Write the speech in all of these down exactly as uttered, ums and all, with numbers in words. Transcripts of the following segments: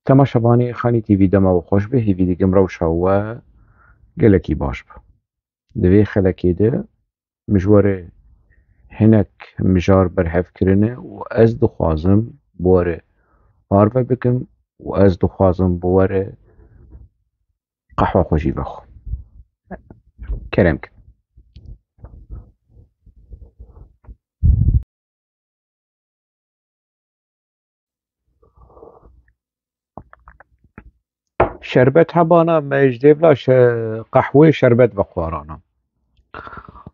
Temaşevanê Xanî T V, dema we xweş be, hêvî dikim rewşa we gelekî baş be. Di vê xelekê de min ji we re hinek mijar berhev kirine û ez dixwazim bi we re parve bikim û ez dixwazim bi we re qehwa xwe jî vexwim. Kerem kin. Şerbet hebana me ji dêvla şe-, qehwê şerbet vexwarana.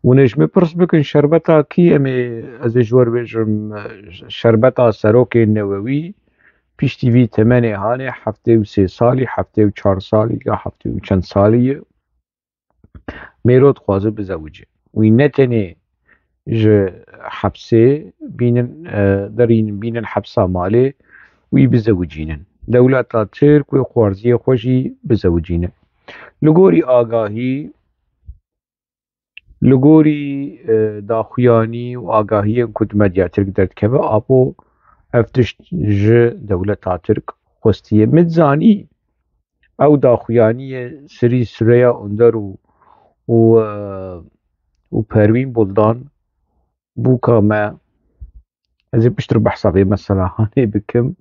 Hûn ê ji min pirs bikin, şerbeta kî? Em ê, ez ê ji we re bêjim, şerbeta serokê newewî piştî vî temenê hanê heftê û sê salî, heftê û çar salî ya heftê û çend salî ye. Mêro dixwaze bizewicê. Wî ne tenê ji hepsê bînin, e, derînin bînin hepsa malê, wî bizewicînin. Dewleta Tirk wê xwarziyê xwe jî bizewicîne. Li gorî agahî, li gorî, e, daxuyanî û agahiyên ku di medya Tirk derdikeve, apo ev tişt ji dewleta Tirk xwestiye. Min zanî, ew daxuyaniyê Sirî Sureya Onder û, û, e, û Perwîn Buldan, bûka me, ez ê piştre behsa vê mesela hanê bikim.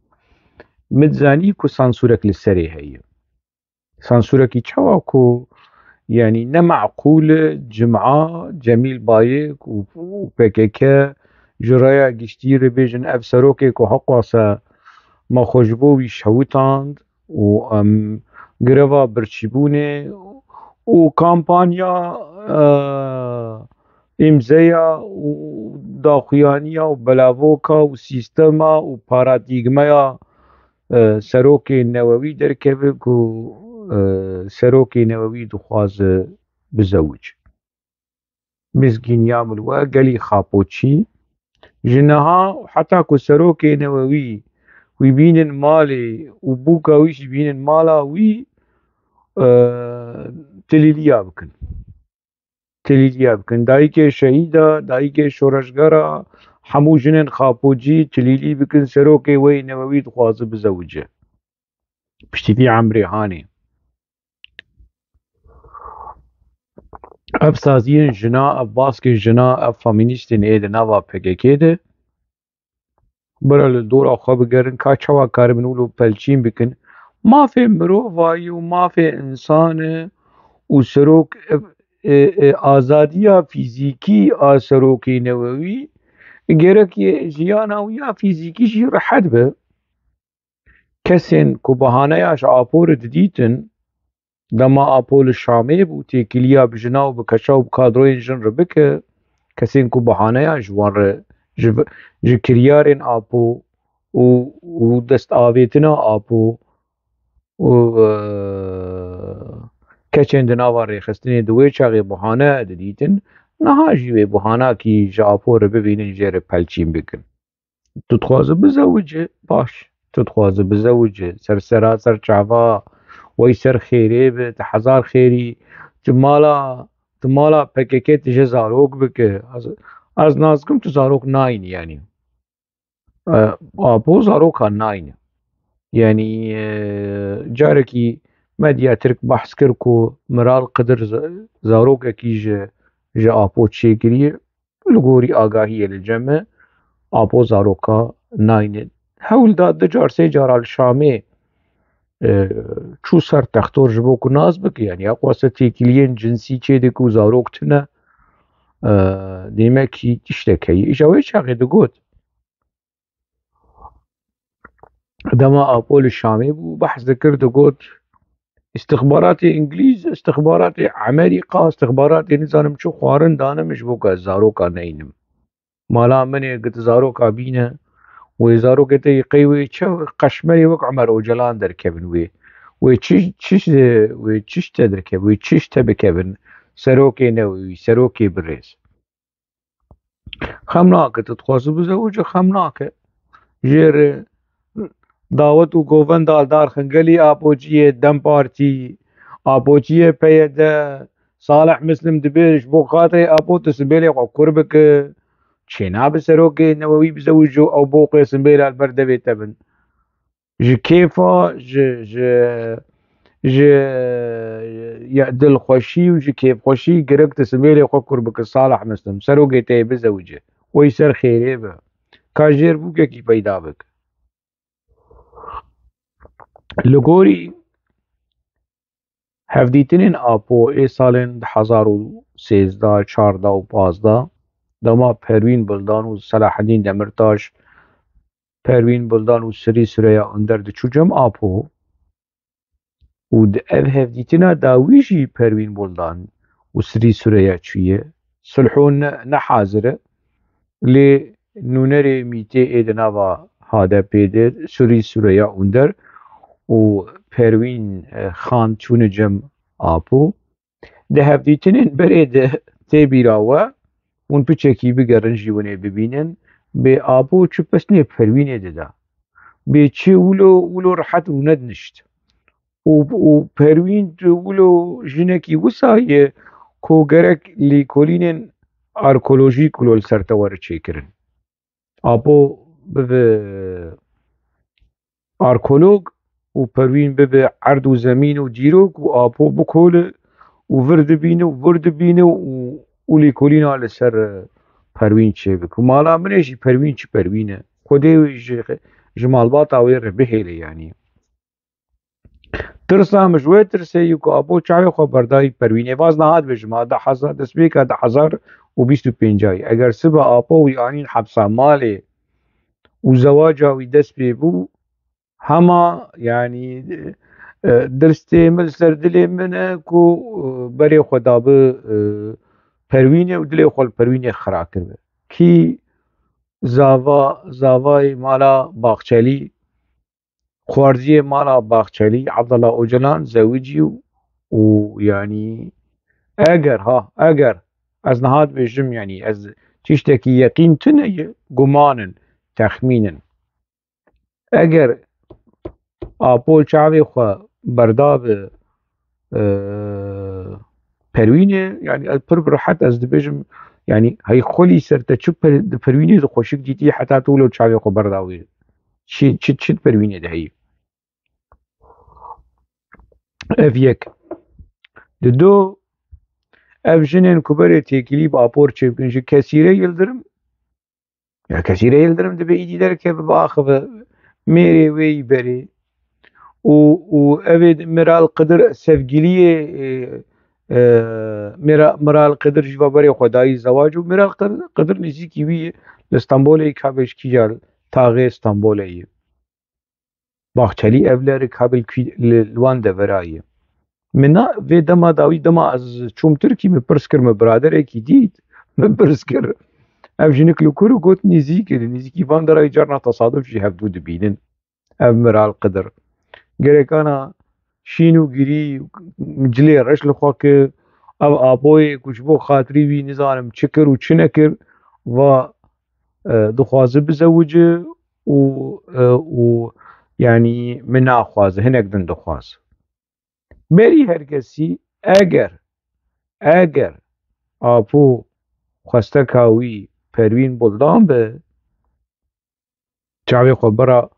Min zanî ku sansûrek li serê heye. Sansûrekî çawa ku, yanî ne meqûl e, Cima, Cemîl Bayik û, û P K K ji raya giştî re bêjin, ev serokê ku heqwasa me xwe ji bo wî şewitand, û em greva birçîbûnê û kampanya, e, îmzeya û daxuyaniya û belavoka û sîstema û paradîgmeya, e, serokê newewî derkeve ku, e, serokê newewî dixwaze bizewic. Mizgîniya min we gelî xapoçî. Ji niha û heta ku serokê newewî wî bînin malê û bûka wî jî bînin mala wî, e, tilîliya bikin. Tilîliya bikin. Dayikê şehîda, dayikê şoreşgera, hemû jinên xapoçî tilîlî bikin. Serokê wê newewî dixwaze bizewice. Piştî vî emrê hanê. Ev saziyên jina, ev baskên jina, ev feminîstên ê di nava P K K de, bira li dora xwe bigerin, ka çawa karibin wilo pelçîn bikin. Mafê mirovayî û mafê însan e û serok, e, e, e, azadiya fîzîkî a serokê newewî, gerek jiyana wî ya fîzîkî jî rehet be. Kesên ku bahaneya ji Apo re didîtin, dema Apo li Şamê bû, têkiliya bi jina û bi keça û bi kadroyên jin re bike, kesên ku bahaneya ji wan re, ji, ji kiryarên Apo û, û destavêtina Apo û, e, keçên di nava rêxistinê di wê çaxê bahane didîtin, niha jî wê bahanakî ji Apo re bibînin, jê re pelçîn bikin. Tu dixwaze bizewice, baş. Tu dixwaze bizewice, ser sera, ser çava, wey ser xêrê bi, tu hezar xêrî, tu mala, tu mala P K K tu jê zarok bike. Ez, ez nazikim tu zarok nayînî, yanî. E, Apo zaroka nayîne. Yanî, e, carekî medya Tirk behs kir ku Miral Qidir z-, zarokekî ji, ji Apo çêkiriye. Li gorî agahiyê li cem me, Apo zaroka nayne. Hewl da du car, sê cara li Şamê, e, çû ser textor ji bo ku nas bike, yanî ya xweste têkiliyên cinsî çêdike û zarok tune, e, dêmekî tiştek heye. Îja wê çaxê digot, dema Apo li Şamê bû, behs dikir, digot, îstixbaratê îngilîz, îstixbaratê Amerîka, îstixbaratê nizanim çi xwarin dane min ji bo ku ez zaroka neynim. Mala min ê, git zaroka bîne, wê zarokê te yê qey wê çi qeşmerê wek Omer Ocalan derkevin wê. Wê çi, çi, wê çi ji te derkevin, wê çi ji te bikevin? Serokê newewî, serokê birêz. Xem nake, tu dixwaze bizewice, xem nake. Jê re dawet û govenda li dar xin gelî Apoçiyê, DEM Partî, Apoçiyê P Y D, Salih Mislim dibê ji bo xatirê Apo tu simbêlê xwe kur bike. Çênabe serokê newewî bizewico, ew boqê simbêla li ber devê te bin. Ji kêfa, ji, ji, ji ya dilxweşî û ji kêfxweşî gerek tu simêlê xwe kur bike, Salih Muslim. Serokê te yê bizewice. Wey ser xêrê be. Ka jêr bûkekî peyda bike. Li gorî hevdîtinên Apo ê salên du hezar û sêzdeh, çardeh û pazdeh, dema Perwîn Buldan û Selahedîn Demirtaş, Perwîn Buldan û Sirî Sureya Under diçû cem Apo û di ev hevdîtina dawî jî Perwîn Buldan û Sirî Sureya çûye. Sulho ne, ne hazir e. Lê nûnerê mîtê ê di nava H D P de Sirî Sureya Under û Perwîn, e, Xan çûne cem Apo. Di hevdîtinên berê de tê bîra we, hûn piçekî bigerin jî hûn ê bibînin, bê Apo çi pesnê Perwînê dida. Bê çi wilo, wilo rehet rûnedinişt. Û, û Perwîn tu wilo jinekî wisa ye ku gerek lêkolînên arkeolojîk wilo li ser te were çêkirin. Apo bibe arkeolog û Perwîn bibe erd û zemîn û dîrok û Apo bikole û vir dibîne û vir dibîne û, û lêkolîna li ser, e, Perwîn çêbike. Mala min ê jî Perwîn çi Perwîn e. Xwedê wê ji, ji malbata wê re bihêle yanî. Tirsa min ji wê tirsê yî ku Apo çavê xwe berdayî Perwînê. Vaz niha dibêjim, ha du hezar, destpêka du hezar û bîst û pêncayî. Eger sibe Apo wî anîn hepsa malê û zewaca wî dest pê bû, hema, yanî, e, dirstê min li ser dilê min e ku, e, berê xwe dabi, e, Perwînê û dilê xwe li Perwînê xira kiribe. Kî zava, zavayê mala Baxçelî, xwarziyê mala Baxçelî, Abdullah Ocalan zewicî û, û, yanî, eger, ha, eger, ez niha dibêjim, yanî, ez tiştekî yeqîn tune ye, guman in, texmîn in. Eger Apo çavê xwe berda bi, e, Perwînê, yanî, ez pir bi rehet ez dibêjim, yanî, hey xwelî ser te çi per-, di Perwînê de xweşik dîtî heta tu wilo çavê xwe berda wê. Çi, çi, çi di Perwînê de heyî? Ev yek. Di do, ev jinên ku berê têkilî bi Apo re çêbikin, ji Kesîre Yildirim, ya Kesîre Yildirim dibê îdî derkeve, biaxive mêrê wê yî berê. Û, û ev ê Miral Qidir sevgiliyê, e, e, Mira-, Miral Qidir jî va berê xwe dayî zewac û Miral Qir-, Qidir nêzîkî wî ye. Li Stenbolê yî, ka bêjkî ya taxê Stenbolê ye. Baxçelî evlerik habil kî li, li wan devera ye. Min na vê dema dawî, dema ez çûm Tirkî, min pirs kir, min biraderekî dît, min pirs kir. Ev jinik li kur û got nêzîk e, li nêzîkî van derayî carna tesaduf jî hevdû dibînin. Ev Miral Qidir. Gerek ana şîn û girî, cilê reş li xwe kir. Ev Apoyê ku ji bo xatirî wî nizanim çi kir û çi nekir, va, e, dixwaze bizewice û, e, û, yanî, min naxwaze, hinek din dixwaz. Berî her kesî, eger, eger Apo xwesteka wî Perwîn Buldan be, çavê xwe bira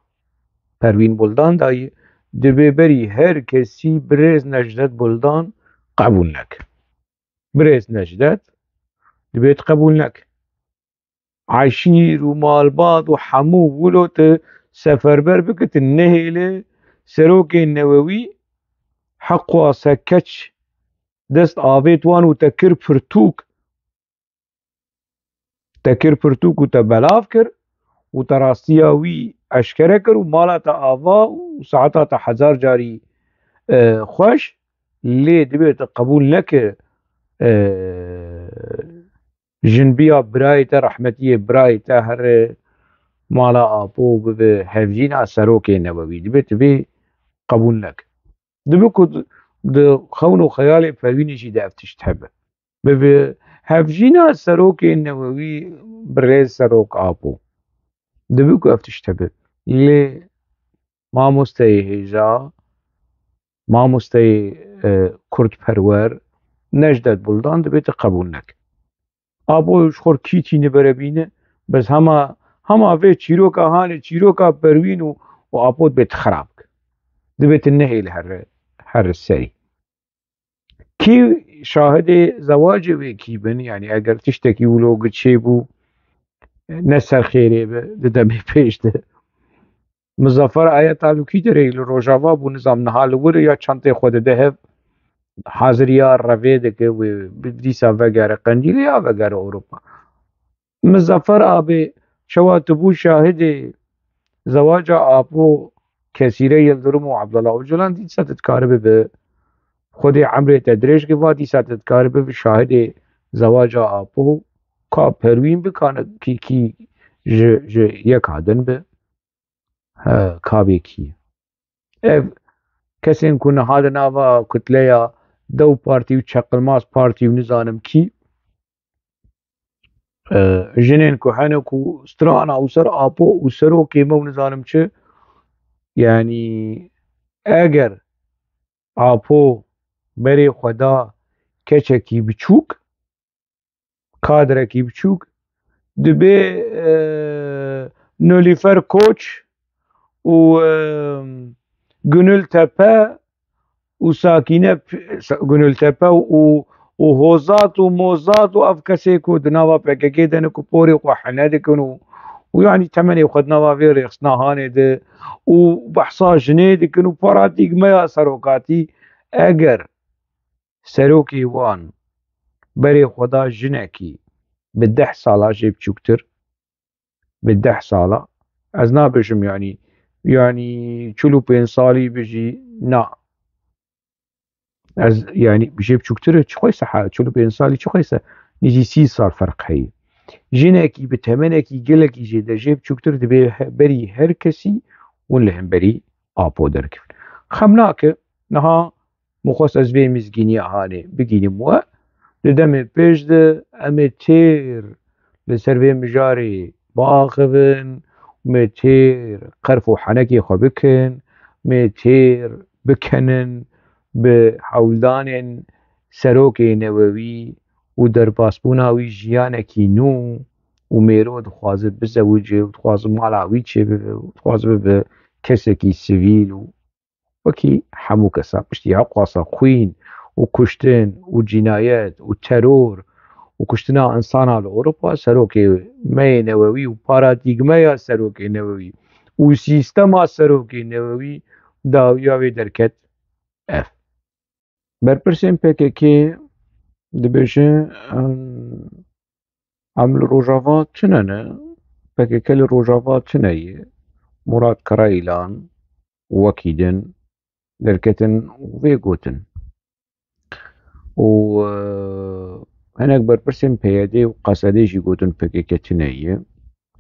Perwîn Buldan dayî, dibê berî her kesî birêz Necdet Buldan qebûl neke. Birêz Necdet dibê tu qebûl neke. Eşîr û malbat û hemû wilo tu seferber bike, tu nehêle serokê newewî heqwa se keç dest avêt wan û te kir pirtûk. Te kir pirtûk û te belav kir û te rastiya wî eşkere kir û mala te ava û saeta te hezar carî, e, xweş, lê dibê te qebûl neke, e, jinbiya birayê te, rehmetiyê birayê te here mala Apo bibe hevjîna serokê newewî. Dibê tu vê qebûl neke. Dibe ku di xewn û xeyalê Perwînê jî de ev tişt hebe. Bibe hevjîna serokê newewî birêz serok Apo. Dibe ku ev tişt hebe. Lê mamosteyê hêja, mamosteyê, e, kurdperwer, Necdet Buldan dibê tu qebûl neke. Apo ji xwe kî tîne bere bîne, bes hema, hema vê çîroka hanê, çîroka Perwîn û, û Apo dibê tu xirab kir. Dibê tu nehêle here, here serî. Kî şahidê zewacê wê kî bin? Yanî eger tiştekî wilo giçê bû, ne ser xêrê bi, di demê pêş de. Muzaffer Ayeta li kî derê li Rojava bû, nizam niha li wir ya çentê xwe dide hev, haziriya revê dike wê bi dîsa vegere Qendîlê ya vegere Ewropa. Muzaffer abê, çawa tu bû şahidê zewaca Apo Kesîre Yildirim û Abdullah Ocalan, dîsa tu dikaribe bi Xwedê emrê te dirêj ke, va dîsa tu dikaribe bi şahidê zewaca Apo, ka Perwîn bikane kî, kî ji, ji yeka din bi, he, ka bê kî. Ev kesên ku niha di nava kutleya Dew Partî û Çeqilmaz Partî û nizanim kî, e, jinên ku hene ku strana û ser Apo û serokê me û nizanim çi, yanî eger Apo berê xwe da keçekî biçûk, kadrekî biçûk, dibê, e, Nilüfer Koç û, e, Gönül Tepe û Sakîne P-, Sa-, Gönül Tepe û, û Hozat û Mozat û ev kesê ku di nava P K K de ne ku porê xwe hene dikin û, û yanî temenê xwe di nava vê rêxistina hanê de û behsa jinê dikin û paradîgmeya serokatî, eger serokê wan berê xwe da jinekî bi deh sala jê biçûktir, bi deh sala, ez nabêjim, yanî, yanî çil û pênc salî bijî, na. Ez, yanî, jê biçûktir, çi xweyse, ha, çil û pênc salî çi xweyse, nêzî sî sal ferq heye. Jinekî bi temenekî gelekî jê de jê biçûktir dibê he-, berî her kesî hûn li hemberî Apo derkevin. Xem nake, niha min xwest ez vê mizgîniya hanê bigînim we. Di demê pêş de em ê têr li ser vê mijarê biaxivin, em ê têr qerf û henekê xwe bikin, em ê têr bikenin bi hewldanên serokê newewî û derbasbûna wî jiyanekî nû û mêro dixwaze bizewice û dixwaze mala wî çêbibe û dixwaze bibe kesekî sivîl û wekî hemû kesa piştî heqwasa xwîn û kuştin û cînayet û teror û kuştina insana li Ewropa, serokê me yê newewî û paradîgmeya serokê newewî û sîstema serokê newewî dawiya wê derket ev. Berpirsên P K K dibêjin, em, em li Rojava tune ne, P K K li Rojava tune ye. Murat Karayilan û wekî din derketin û vê gotin. Û, e, hinek berpirsên P Y D û Q S D jî gotin P K K tune ye,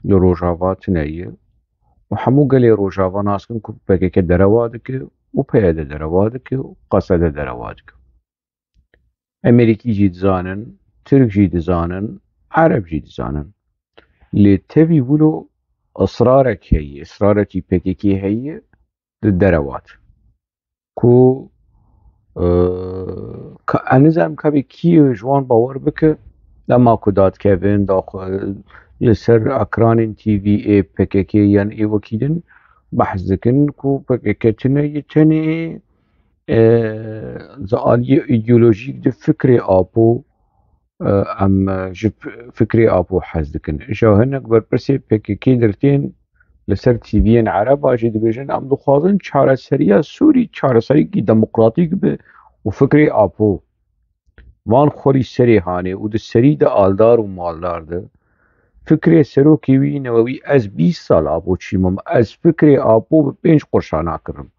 li Rojava tune ye. Û hemû gelê Rojava nas dikin ku P K K derewa dike û P Y D derewa dike û Q S D derewa dike. Emerîkî jî dizanin, Tirk jî dizanin, Ereb jî dizanin. Lê tevî wilo israrek heye, israrekî P K K heye di derewa de. Ku, e, ka, ez nizam ka bê kî ji wan bawer bike, dema ku dadkevin, daxwe, li ser ekranên T V ê P K K yan ê wekî din behs dikin ku P K K tune ye, tenê, e, ji aliyê îdeolojîk de fikrê Apo, e, em, e, ji f-, fikrê Apo hez dikin. Îja hinek berpirsê P K K dertên li ser T V'yên Ereba jî dibêjin, em dixwazin çareseriya Sûrî çareseriyekî demokratîk be û fikrê Apo van xwerî serê hanê û di serî de aldar û maldar de fikrê serokê wî newewî, ez bîst sal Apo çîmim, ez fikrê Apo bi pênc qurşa nakirim.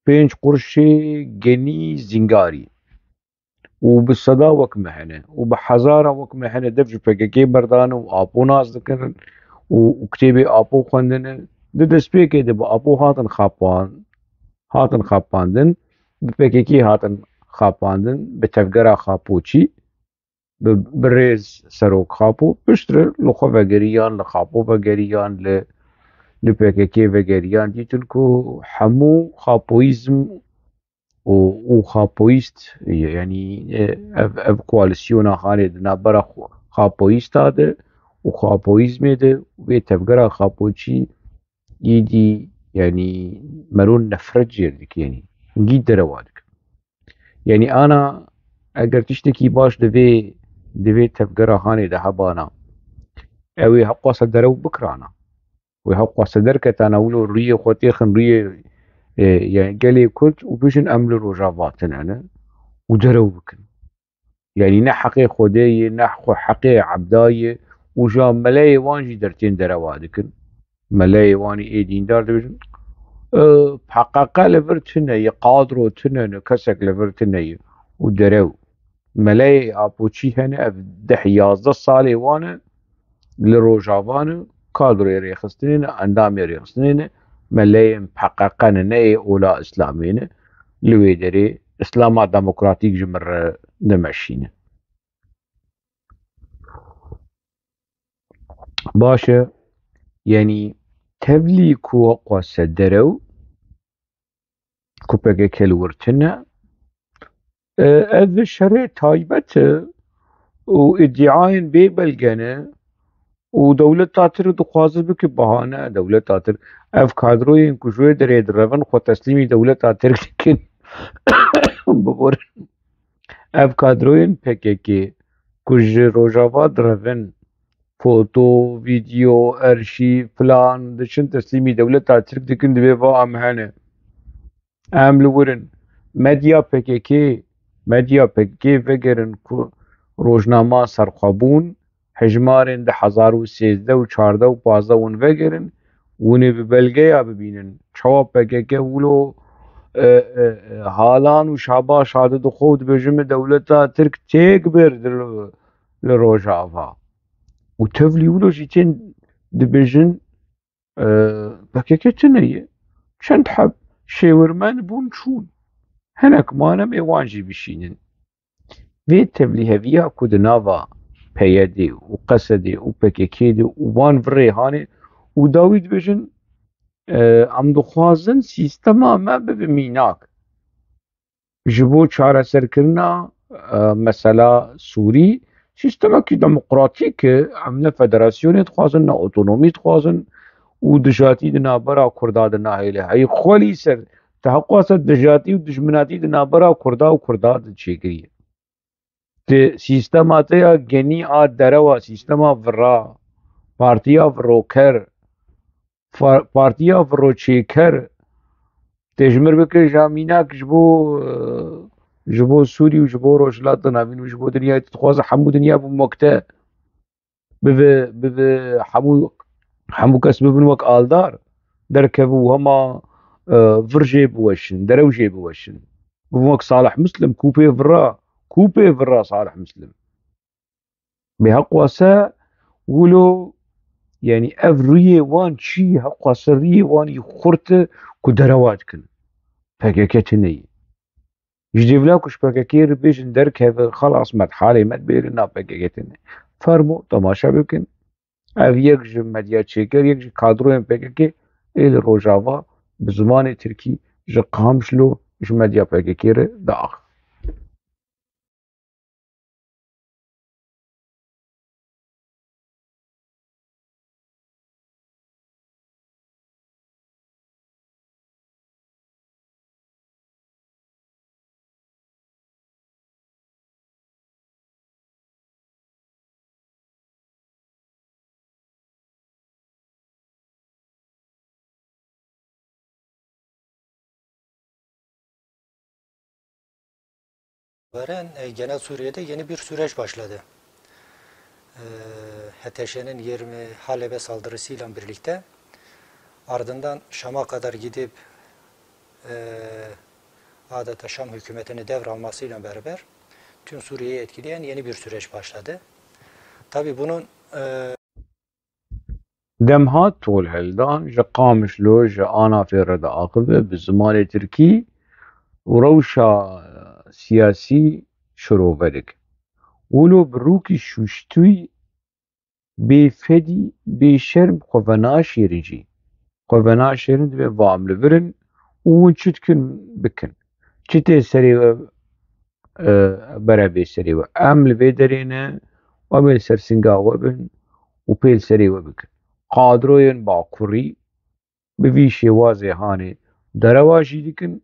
Pênc qurşê genî zîngarî û bi seda wek me hene û bi hezara wek me hene dev ji P K K berdane û Apo nas dikin û, û kitêbê Apo xwendine. Di destpêkê de bi Apo hatin xapan-, hatin xapandin, bi P K K hatin xapandin, bi tevgera Xapoçî, bi, bi rêz serok Xapo, piştre li xwe vegeriyan, li Xapo vegeriyan, li, li P K K vegeriyan, dîtin ku hemû Xapoyîzm û, û Xapoyîst, yanî, e, ev, ev koalîsyona hanê di navbera xwe, Xapoyîsta de û Xapoyîzmê de, vê tevgera Xapoçî îdî Yanî mero nefret jê dikin, yanî hingî derewa dikin. Yanî ana eger tiştekî baş di vê, di vê tevgera hanê de hebana, ew ê hewqasa derew bikirana. Wê hewqasa derketana wilo rûyê xwe têxin rûyê, e, yanî gelê Kurd û bijin em li Rojava tune ne û derew bikin. Yanî ne heqê Xwedê ye, ne xwe heqê ebda ye û ja meleyê wan jî dertên derewa dikin. Meleyê wan ê dîndar dibêjin, e, P K K li vir tune ye, kadro tune ne, kesek li vir tune ye û derew. Meleyê Apoçî hene, ev deh yazdeh salê wan e, li Rojava ne, kadroyê rêxistinê ne, endamê rêxistinê ne, meleyên P K K ne, ne yê ola Îslamê ne, li wê derê Îslama demokratîk ji min re dimeşîne. Baş e, yanî tevlî ku xwese derew, ku P K K li wir tune, e, ev şerê taybet e û îdiayên bê belge ne û dewleta Tirk dixwaze bike bahane. Dewleta Tirk, ev kadroyên ku ji wê derê direvin, xwe teslîmî dewleta Tirk dikin. Biborin. Ev kadroyên P K K ku ji Rojava direvin, foto, vîdeo, arşîv, plan, diçin teslîmî dewleta Tirk dikin, divê va em hene. Em li wir in. Medya P K K, medya P K K vegerin ku rojnama serxwebûn, hejmarên di hezar û sêzdeh û çardeh û pazdeh hûn vegerin, hûn ê bi belgeya bibînin. Çawa P K K wilo, e, e, e, halan û şaba şadi dixwe û dibêjin, min dewleta Tirk têk bir di li, li Rojava. Û tevlî wilo jî tên dibêjin, e, P K K tune ye. Çend heb şêwirmen bûn çûn. Hinek mane, em ê wan jî bişînin. Vê tevlîheviya ku di nava P Y D û Q S D û P K K de û van virê hanê û dawî dibêjin, e, em dixwazin sîstema me bibe mînak. Ji bo çareserkirina, e, mesela Sûrî, sîstemekî demokratîk e, em ne federasyonê dixwazin, ne otonomî dixwazin û dijatî di navbera Kurda de nahêle. Hey xwelî ser, te heqwasa dijatî û dijminatî di navbera Kurda û Kurda de çêkiriye. Di sîstema te ya genî a derewa, sîstema vira, partiya viroker, fa-, partiya viroçêker, tê ji mir bike, ja mînak ji bo, e, ji bo Sûrî û ji bo Rojhilata Navîn û ji bo dinyayê, tu dixwaze hemû dinya bibin wek te, bibe, bibe hemû, hemû kes bibin wek Aldar, derkeve û hema, e, vir jê biweşin, derew jê biweşin. Bibin wek Salih Muslim, ku pê vira, ku pê vira Salih Muslim. Bê heqwase wilo, yanî ev rûyê wan çi, heqwase rûyê wan yî xurt e ku derewa dikin. P K K tune ye. Ji dêvla ku ji P K K re bêjin derkeve, xelas, me dihalê me dibêrin, na P K K tune. Fermo, temaşe bikin. Ev yek ji medya çêker, yek ji kadroyên P K K ê li Rojava bi zimanê Tirkî ji Qamişlo ji medya P K K re diax. Veren, e, genel Suriye'de yeni bir süreç başladı. E, H T Ş'nin yirmi Halebe saldırısıyla birlikte ardından Şam'a kadar gidip, e, adeta Şam hükümetini devralmasıyla beraber tüm Suriye'yi etkileyen yeni bir süreç başladı. Tabii bunun, e, Dem hat tolhildan ji Qamişlo, ji Anafê re diaxive bi zimanê tirkî û rewşa siyasî şirove dike. Wilo bi rûkî şûştûyî bêfedî, bêşerm xwe venaşêrin jî. Xwe venaşêrin, divê va em li vir in û hûn çi dikin bikin. Çi tê serê we, e, bere vê serê we. Em li vê derê ne, em ê li ser singa we bin û pê li serê we bikin. Qadroyên Bakurî Bi vî şêwazê hanê derewa jî dikin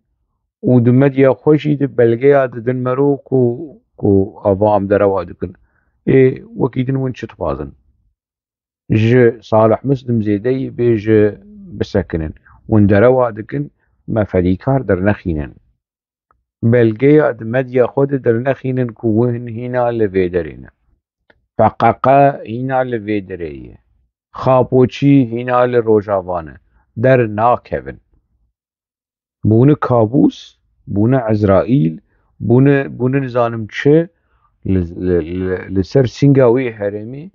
û di medya xwe jî di belgeya didin mero ku, ku ava em derewa dikin. Ê wekî din win çi dixwazin? Ji Salih Muslim zêdeyî bê ji bisekinin. Win derewa dikin, me fedîkar dernexînin. Belgeya di medya xwe de dernexînin ku win hîna li vê derê ne. P K K hîna li vê derê ye. Xapoçî hîna li Rojava ne. Dernakevin. Bûne kabûs, bûne Ezraîl, bûne, bûne nizanim çi li, li, li, li ser sînga wê herêmê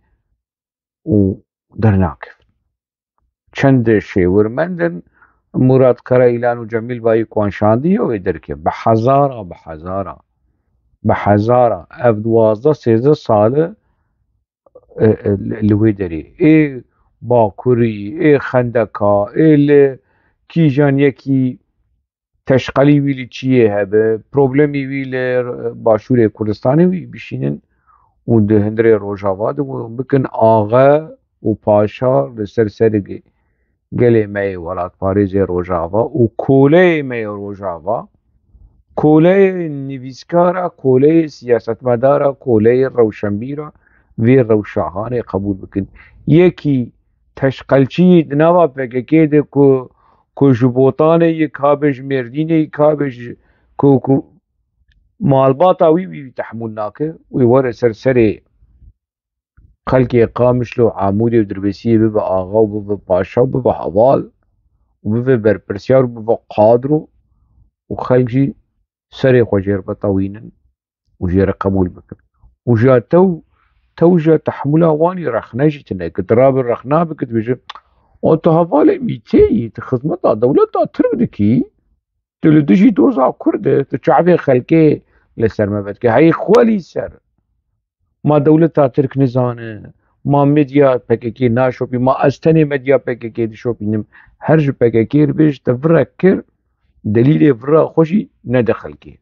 û dernakevin. Çend şêwirmend in, Murat Karayilan û Cemîl Bayik wan şandiye wê derkê. Bi hezara, bi hezara, bi hezara. Ev duwazdeh sêzdeh sal e, e, li, li wê derê. Ê Bakurî, ê Xendeka, ê li kîjan yekî teşqelî wî li çiyê hebe, problemî wî li Başûrê Kurdistanê wî bişînin û di hundirê Rojava de wan bikin axe û paşa li ser serê ge-, gelê me yê welatparêzê Rojava û koleyê me yê Rojava, koleyê nivîskara, koleyê siyasetmedara, koleyê rewşenbîra vê rewşa hanê qebûl bikin. Yekî teşqelçiyî di nava P K K de ku, ku ji Botanê yê kabe, ji Mêrdînê yê kabe, ji, ku, ku malbata wî, wî, wî tehmûl nake, wî were ser serê xelkê Qamişlo û Amûdê û Dirbêsiyê bibe axa û bibe paşa û bibe heval û bibe berpirsiyar û bibe kadro û xelk jî serê xwe jê re bitewînin û jê re qebûl bikin. Û ja tew, tew ja tehmûla wanî rexne jî tine. Ki tu rabe rexna bikit bêje, o tu hevalê mîtê yî, tu xizmeta dewleta Tirk dikî, tu li dijî doza Kurd e, tu çavê xelkê li ser me vedikî. Heyî xwelî ser. Ma dewleta Tirk nizane, ma medya P K K naşopî, ma ez tenê medya P K K dişopînim. Her ji P K K re bêj te virek kir, delîlê vira xwe jî nede xelkê.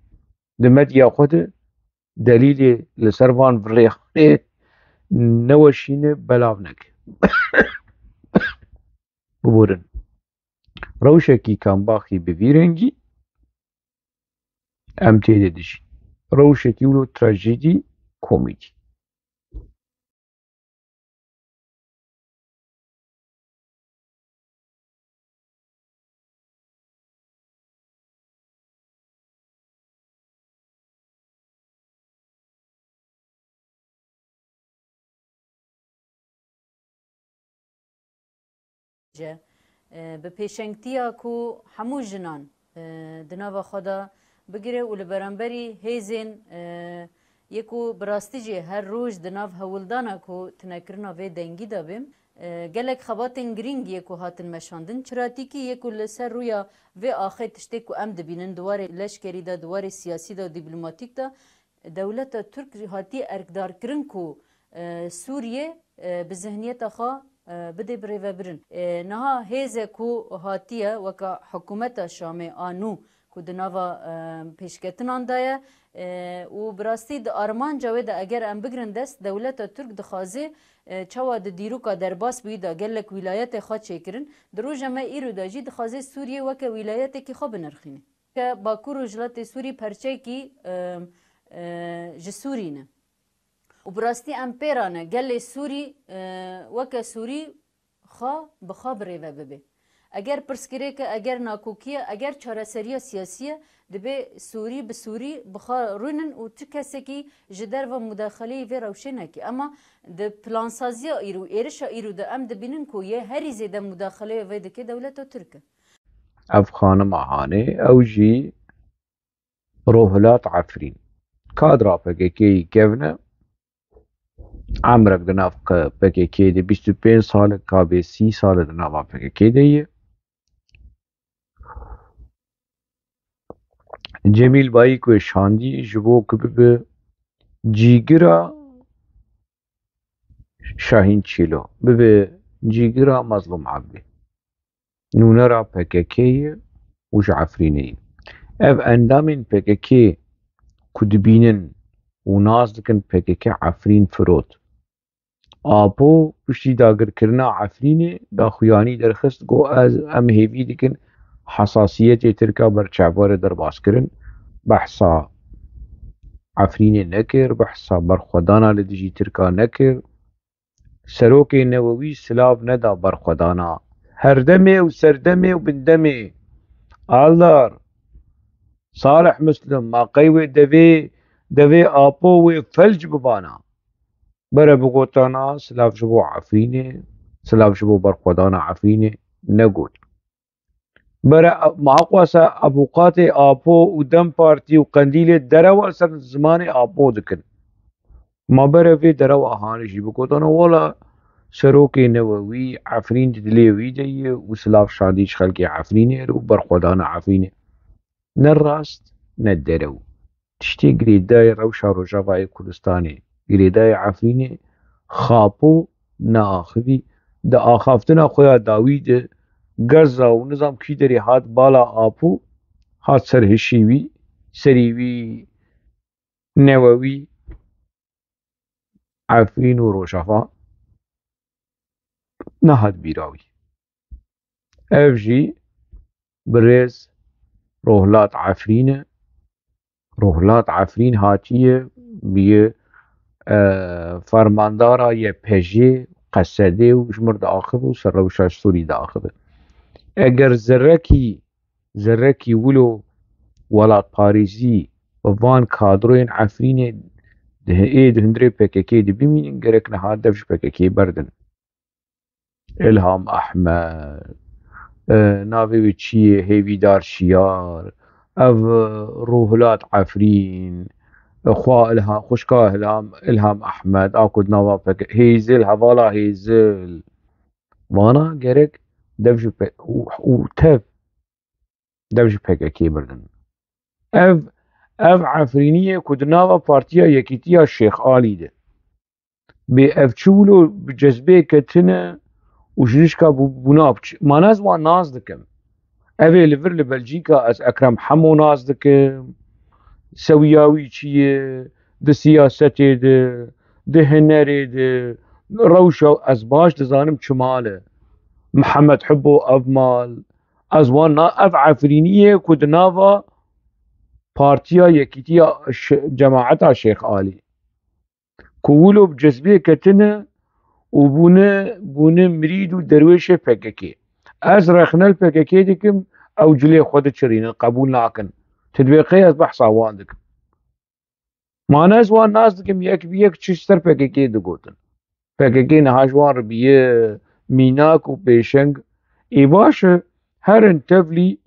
Di medya xwe de delîlê li ser van virêxanê neweşîne, belav neke. Biborin. Rewşekî kambaxî bi vî rengî em tê de dijîn. Rewşekî wilo trajîdî, komîdî. Bi pêşengtiya ku hemû jinan e, di nava xwe de bigire û li beramberî hêzên, e, yê ku bi rastî jî her roj di nav hewldana ku tinekirina vê dengî de be, e, gelek xebatên girîng yê ku hatin meşandin. Çiratîkî yê ku li ser rûya vê axê tiştê ku em dibînin di warê leşkerî de, di warê siyasî de û dîplomatîk de, dewleta Tirk hatiye erkdarkirin ku, e, Sûriye, e, bi zihniyeta xwe, e, bidê birêvebirin. E, niha hêze ku hatiye weke hikûmeta Şamê a nû ku di nava, e, pêşketinan de ye, e, û bi rastî di armanca wê de eger em bigrin dest, dewleta Tirk dixwaze, e, çawa di dîroka derbas bûyî de gelek wîlayetê xwe çêkirin, di roja me îro de jî dixwaze Sûriye weke wîlayetekî xwe binirxîne. Ke Bakur Rojhilatê Sûrî perçeyekî, e, e, ji Sûrî ne. Û bi rastî em pê re ne, gelê Sûrî, e, weke Sûrî xwe bi xwe birêve bibe. Eger pirsgirêk e, eger nakokî ye, eger çareseriya siyasî ye, dibe Sûrî bi Sûrî bi xwe rûnin û tu kesekî ji derve mudaxeleyê vê rewşê neke. Ema di plansaziya îro, êrişa îro de em dibînin ku yê herî zêde mudaxeleyê vê dike dewleta Tirk e. Ev xanima hanê, ew jî Rohilat Efrîn. Kadra P K K'yî kevn e. Emrek di nav P K K de bîst û pênc sal e, kabê sî sal e di nava P K K de ye. Cemîl Bayîk wê şandî ji bo ku bibe cîgira Şahîn Çîlo, bibe cîgira Mazlûm Ebdî. Nûnera P K K ye û ji Efrînê ye. Ev endamên P K K ku dibînin û nas dikin P K K Efrîn firot. Apo piştî dagirkirina Efrînê daxuyanî derxist, got, ez, em hêvî dikin hesasiyetê Tirka ber çavdêrê derbas kirin. Behsa Efrînê nekir, behsa berxwedana li dijî Tirka nekir. Serokê Newewî silav neda berxwedana herdemê û serdemê û bindemê. Aldar, Salih Muslim, ma qey wê devê, devê Apo wê felc bibana? Bere bigotana silav ji bo Efrînê, silav ji bo berxwedana Efrînê negot. Bere, ma qasa avûkatê Apo û DEM Partî û Qendîlê derewa li ser zimanê Apo dikin. Ma bere vê derewa hanê jî bigotana, wela serokê Newewî, Efrîn di dilê wî de ye û silav şandî ji xelkê Efrînê re û berxwedana Efrînê. Ne rast, ne derew. Tiştê girêdayê rewşa Rojavayê Kurdistanê, girêdayê Efrînê, Xapo neaxivî, di axaftina xwe ya dawî de gerza û nizam kî derê hat bala Apo, hat ser hişî wî, serî wî, Newewî, Efrîn û Rojava nehat bîra wî. Ev jî birêz Rohlat Efrîn e. Rohlat Efrîn hatiye bûye, e, fermandara Y P J, Qesedê û ji mir diaxive û ser rewşa Sûrî diaxive. Eger zerrekî, zerrekî wilo welatparêzî bi van kadroyên Efrînê di, ê di hundirê P K K de bimînin, gerek niha dev ji P K K berdin. Îlham Ehmed, e, navê wî çi ye? Hêvîdar Şiyar, ev, e, Ruhilat Efrîn, e, xwa Îlha-, xwişka Îlham, Îlham Ehmed, a ku di nava P K K, Hêzil, hevala Hêzil. Vana gerek dev ji P-, û, û tev dev ji P K K berdin. Ev, ev Efrînî ye ku di nava Partiya Yekîtiya Şêx Alî de. Bê ev çi wilo bi cezbê ketine û ji nişka bû-, bûna biçe. Ma ez wan nas dikim. Ev ê li vir li Belcîka ez Ekrem Hemo nas dikim. Sewiya wî çi ye? Di siyasetê de, di hunerê de, rewşa ez baş dizanim çi mal e. Mihemed Hubbo ev mal. Ez wan na-, ev Efrînî ye ku di nava Partiya Yekîtiya Ş-, Cemaeta Şêx Alî. Ku wilo bi cezbê ketine û bûne, bûne mirîd û derwêşê P K K. Ez rexne li P K K dikim, ew cilê xwe diçirînin, qebûl nakin. Ti dibê qey ez behsa wan dikim. Ma ez wan nas dikim, yek bi yek çi ji ser P K K digotin. P K K niha ji wan re bûye mînak û pêşeng. Ê baş e, herin tevlî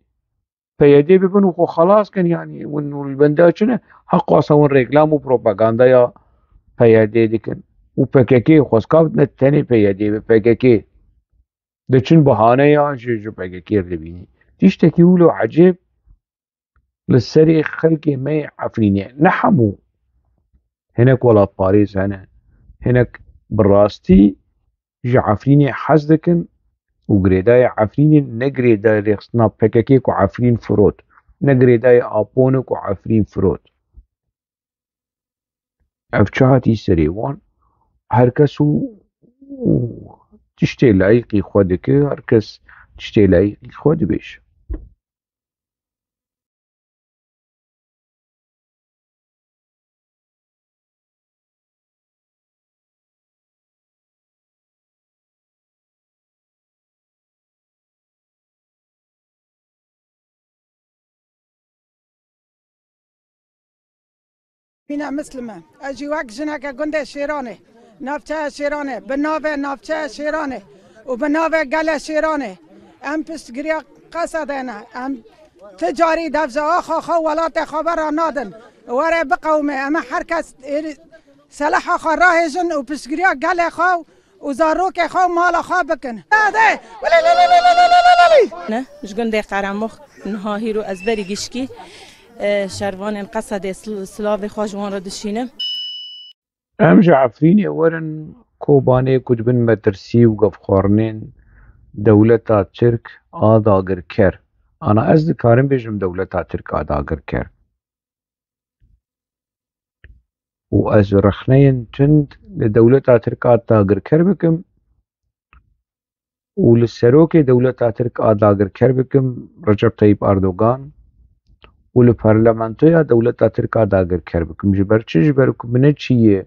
P Y D bibin û xwe xelas kin, yanî hûn li benda çi ne? Heqasa hûn reklam û propagandaya P Y D dikin. Û P K K xwezka ne tenê P Y D be, P K K diçin bahaneya ji, ji P K K re dibînî. Tiştekî wilo ecêb li serê xelkê me yê Efrînê, ne hemû. Hinek welatparêz hene, hinek bi rastî ji Efrînê hez dikin û girêdayê Efrînê ne girêdayê rêxistina P K K ku Efrîn firot, ne girêdayê Apo ne ku Efrîn firot. Ev çi hatî serê wan? Her kes û, û tiştê layîqî xwe dike, her kes tiştê layîqî xwe dibêje. Mîna Mislime, ez jî wek jineke gundê Şêranê, navçeya Şêranê, bi navê navçeya Şêranê û bi navê gelê Şêranê, em piştgiriya Qesedê ne. Em ti carî dev ji axa xwe, welatê xwe ve ranadin. Were biqewime, em ê her kes êrî seleha xwe rahêjin û piştgiriya gelê xwe û zarokê xwe û mala xwe bikin. Hadi! Ne, ji gundê Qeremox niha hîro ez berî gişkî, e, şervanên Qesedê sil-, silavê xwe ji wan re dişînim. Em ji Efrînê werin Kobanê ku dibin metirsî û gefxwarinên dewleta Tirk a dagirker. Ana ez dikarim bêjim dewleta Tirk a dagirker. û ez rexneyên tund li dewleta Tirk a dagirker bikim û li serokê dewleta Tirk a dagirker bikim, Recep Tayyip Erdogan, û li parlamentoya dewleta Tirk a dagirker bikim. Ji ber çi? Ji ber ku min ne çi yê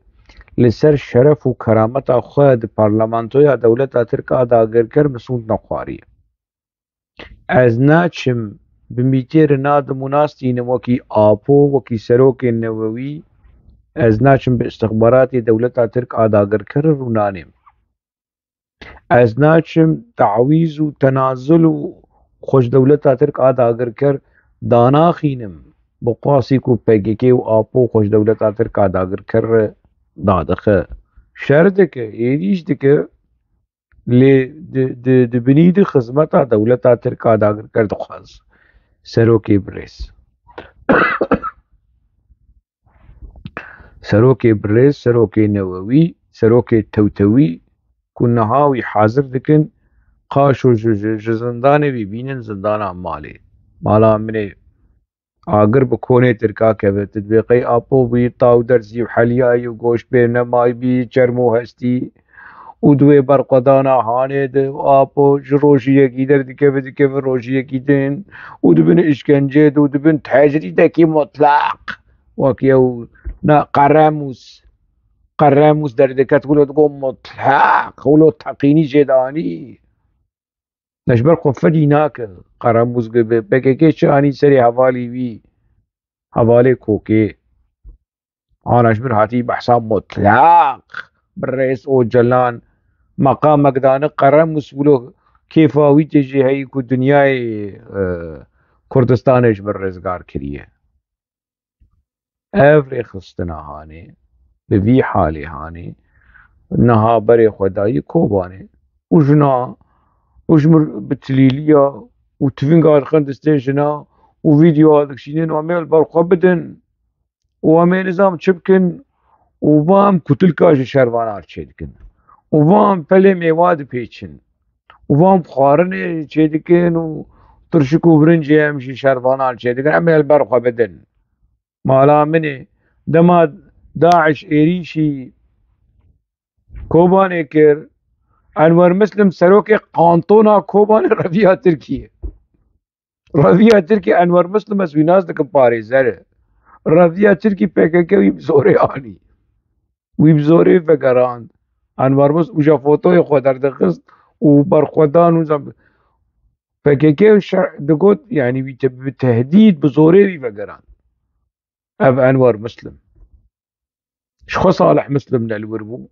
li ser şeref û kerameta xwe di parlamentoya dewleta Tirk a dagirker min sûnd nexwariye. Ez naçim bi mîtêr nadim û nastînim wekî Apo, wekî serokên newewî, ez naçim bi istixbaratê dewleta Tirk a dagirker rûnanêm. Ez naçim tawîz û tenazul û xwe ji dewleta Tirk a dagirker danaxînim. Bi qasî ku P K K û Apo xwe ji dewleta Tirk a dagirker re dadixe, şer dike, êrîş dike, lê di, di, di binî di xizmeta dewleta Tirk a dagirker dixwaz. Serokê birêz. Serokê birêz, serokê newewî, serokê tewtewî ku niha wî hazir dikin, qaşo ji, ji, ji zindanê wî bînin zindana malê. Mala min ê agir bi konê Tirka keve, tu dibê qey Apo bûyî taw derzî û heliyayî û goşt pê nemayî bî, çermo hestî û di wê berxwedana hanê de Apo ji rojî yekî derdikeve, dikeve rojî yekî din û dibin îşkencê de û dibin tecrîdekî mutlaq. Wek yew ne qeremûs, qeremûs derdiket wilo digo mutlaq, wilo teqînî jê danî. Ne ji ber xwe fedî nake qeremûs gibi. P K K çi anî serê hevalî wî, hevalê kokê. Ana ji min hatî behsa mutlaq. Birêz Ocalan meqamek dane qeremûs wilo kêfa wî tê jê heyî ku dinyayê, e, Kurdistanê ji min rizgar kiriye. Ev rêxistina hanê, bi vî halê hanê, niha berê xwe dayî Kobanê û jina û ji mir bi tilîliya û tivinga dixin distê jina û vîdyoa dikişînin û em ê li ber xwe bidin û em ê nizam çi bikin û va em kutilka ji şervana çêdikin û va em pelê mêwa dipêçin û va em xwarinê çêdikin û tirşik û birincê em ji şervanan çêdikin, em ê li ber xwe bidin. Mala min ê, dema DAIŞ êrîşî Kobanê kir, Enwer Muslim serokê kantona Kobanê reviya Tirkiyê. Reviya Tirkiyê, Enwer Muslim ez wî nas dikim parêzer e. Reviya Tirkî P K K wî bi zorê anî. Wî bi zorê vegerand. Enwer Muslim uca fotoyê xwe derdixist û berxwedan û zam-, P K K şer-, digot, yanî wî te-, bi tehdîd, bi zorê wî vegerand. Ev Enwer Muslim. Ji xwe Salih Muslim ne li wir bû.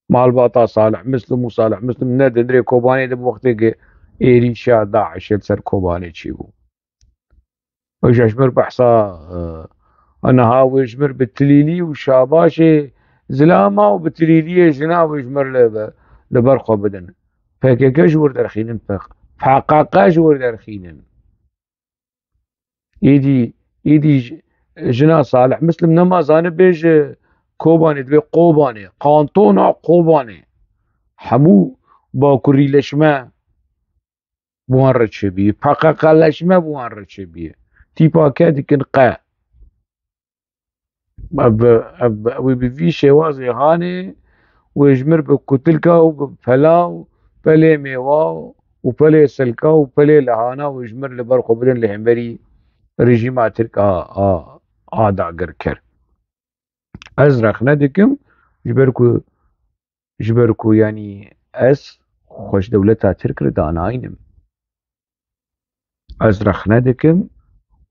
Malbata Salih Muslim û Salih Muslim ne di nirê Kobanê de bi wextê ki êrîşa DAIŞê li ser Kobanê çêbû. Ew ji mir behsa, e, niha wê ji mir bi tilîlî û şabaşê zilama û bi tilîliyê jina wê ji mir li, li ber xwe bidin. P K K ji wir derxînin, P K K ji wir derxînin. Êdî, êdî j-, jina Salih Muslim nema zanibê ji Kobanê, dibê Kobanê, kantona Kobanê. Hemû bakurîleşme bi wan re çêbî, P K K leşme bi wan re çêbî. Tîpa ke dikin qe. Ev, ev, ew ê bi vî şêwazê hanê, wê ji mir bi kutilka û bi pela û pelê mêwa û pelê silka û pelê lehana wê ji mir li ber xwe bidin li hemberî rejîma Tirk a, a, a dagirker. Ez rexne dikim, ji ber ku, ji ber ku, yanî, ez xwe ji dewleta Tirk re danaynim. Ez rexne dikim